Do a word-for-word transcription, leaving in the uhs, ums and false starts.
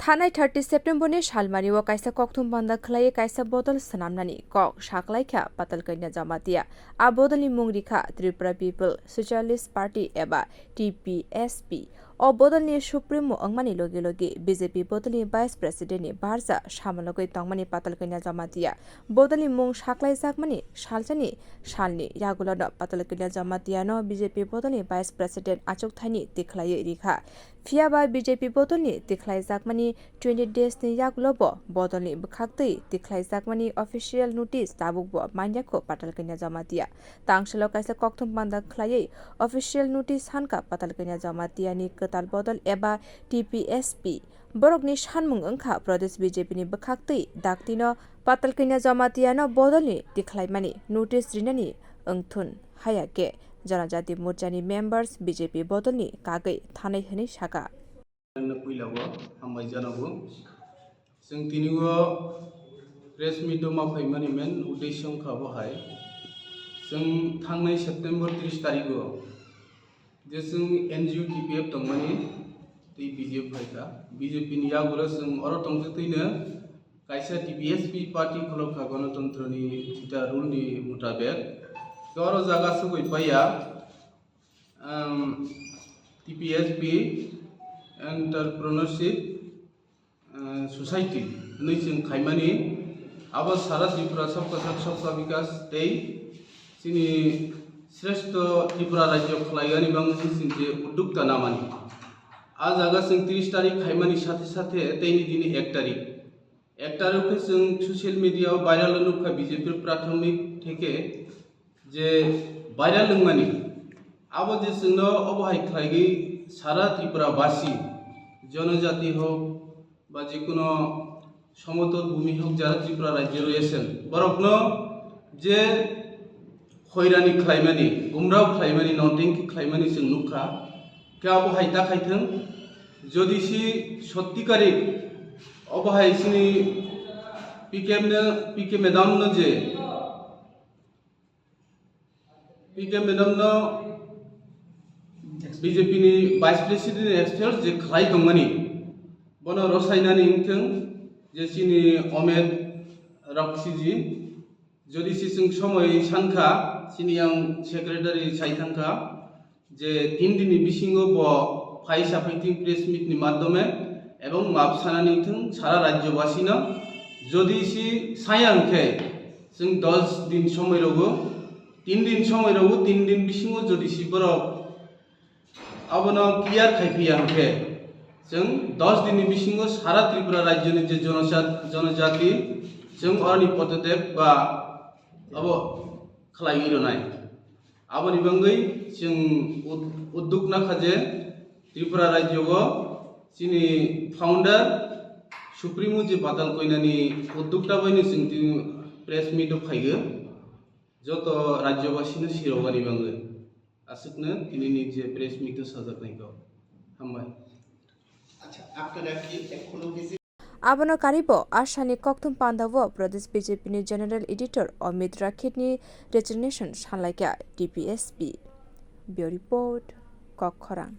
Thanai thirty September ni salmani o kaisa kokthum panda khlaiwi kaisa bodol swnamnani kok saklaikha Patalkanya Jamatia. A bodolni mung rikha Tripura People Socialist Party eba T P S P. O bodolni supremo wngmani logi logi B J P bodolni Vice President ni barja samologwi tongmani Patalkanya Jamatia. Bodolni mung saklaijakmani salsani salni yagulono Patalkanya Jamatiano B J P bodolni Vice President achukthani tikhlaiwi rikha. Phiyaba B J P bodolni tikhlaijakmani twenty days ni yagulo bo bodolni bwkhaktwi tikhlaijakmani official notice tabukbo manyakho Patalkanya Jamatia. Tangsalo kaisa kokthum panda khlaiwi official notice sankha Patalkanya Jamatiani kwtal bodol eba T P S P. Borokni sanmung wngkha Pradesh B J P ni bwkhaktwi daktino Patalkanya Jamatiano bodolni tikhlaimani notice rinani wngthun. Hayakhe Janajati Morchani members B J P bodolni kagwi thanai hwnwi saka. Puila o hambai janogo. Chwng tini o press meet o ma phaimani main uddesho wngkha bo hai. Chwng thangnai September tris tarikh o je chwng N G O T P F tongmani tei B J P phaikha. B J P ni yagulo chwng oro tongtwtwino kaisa T P S P party khulokha, Ganatantro ni jeta rule ni mutabek. Tei oro jaga sogwi paiya, um, T P S P Entrepreneurship, uh, Society hwnwi chwng khaimani. Abo sara Tripura Sabka Sath Sabka Vikas tei chini Shrestho Tripura Rajyo khlaigani bagwi chwng je uddokta namani. A jaga chwng tris tarikh khaimani sathe sathe teini dini ek tarikh. Ek tarikh khe chwng social media o viral nukha B J P prathomik theke je viral wngmani. Abo je chwngno obo hai khlaigwi sara Tripura basi, jonojati hok ba jekuno somotol bhumi hok jara Tripura rajyo royesen borokno je hoirani khlaimani, gumrao khlaimani, notengki khlaimani chwng nukha. Khe abo hai ta khaithwng, jodi si sotti kari obo hai chini P K no, P K madam no je P K madam no B J P ni Vice President expel je khlai tongmani, bono rosainani wngthwng je chini Omed Raksiji, jodi si chwng somoi sankha, chini yang secretary sai thangkha, je tin din ni bisingo bo phai saphaithwng press meet ni madhyome ebong map sanani wngthwng sara rajyobasino. Jodi si saya hwnkhe chwng dos din somoi rogo, tin din somoi rogo, tin din bisingo jodi si borok abono clear khai phiya hwnkhe chwng dos din ni bisingo sara Tripura rajyoni je jonojat-, jonojati chwng oroni pododep ba abo khlaiwi rwnai. Aboni bagwi chwng ud-, udduk nakha je Tripura rajyo o chini founder Supremo je Patal Koinani uddukta baino chwng tini press meet o phaigo. Joto rajyobasino sirogani bagwi aswkno tinini je press meet o sajaknai kok. Hambai. আচ্ছা, আপনারা কি এখনো visit Abono karibo asani kokthum pandao Pradesh B J P ni General Editor Amit Rakhit ni resignation sanlaikha T P S P. Bureau Report, Kokkhorang.